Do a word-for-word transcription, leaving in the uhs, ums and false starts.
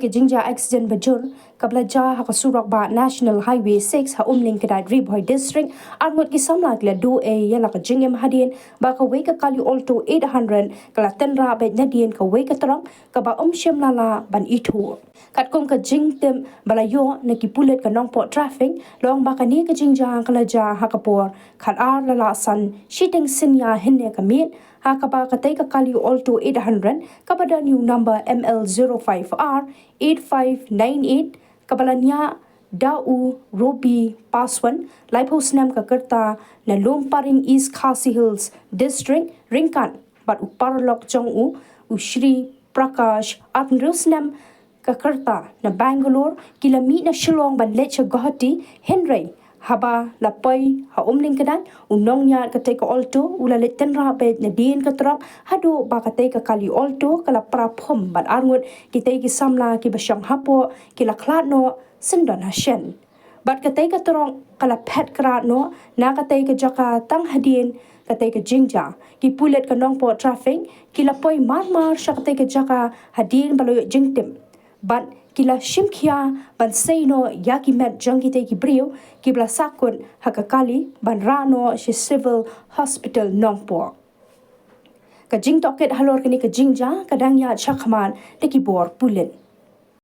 Ka jingjia aksiden bajur kaba la jia ha ka surok ba National Highway six ha Umling Kdait, Ri Bhoi District, arngut ki samla ki la duh ei ïa la ka jingim hadien ba kawei ka kali Alto eight hundred ka la tynrah beit nadien kawei ka trok kaba ym shym la lah ban ithuh. Katkum ka jingtip ba la ïoh na ki pulit ka Nongpoh Traffic, long ba kane ka jingjia ka la jia ha ka por khatar la lah san shiteng synñia hynne ka miet, ha kaba katei ka kali Alto eight hundred kaba don ïa u number M L zero five R eight five nine eight, kaba la ñiah da u Robi Paswan, laiphew snem ka rta, na Lumparing, East Khasi Hills District, ryngkat bad u paralok jong u, u Shri Prakash, arphew snem ka rta, na Bangalore, ki la mih na Shillong ban leit sha Guwahati, hynrei haba la poi ha Umling Kdait, u nongñiah katei ka Alto u la leit tynrah beit nadien ka trok, haduh ba katei ka kali Alto ka la pra phum bad arngut kitei ki samla kiba shong hapoh ki la khlad noh syndon ha shen. Bad katei ka trok ka la phet krad noh na katei ka jaka tang hadien katei ka jingjia. Ki pulit ka Nongpoh Traffic ki la poi mar mar sha katei ka jaka hadien ba la ïoh jingtip, bad ki la shim khia ban sei noh ïa ki met jong kitei ki briew kiba la sahkut ha ka kali ban rah noh sha Civil Hospital Nongpoh. Ka jingtohkit halor kane ka jingjia ka dang ïaid shakhmat da ki bor pulit.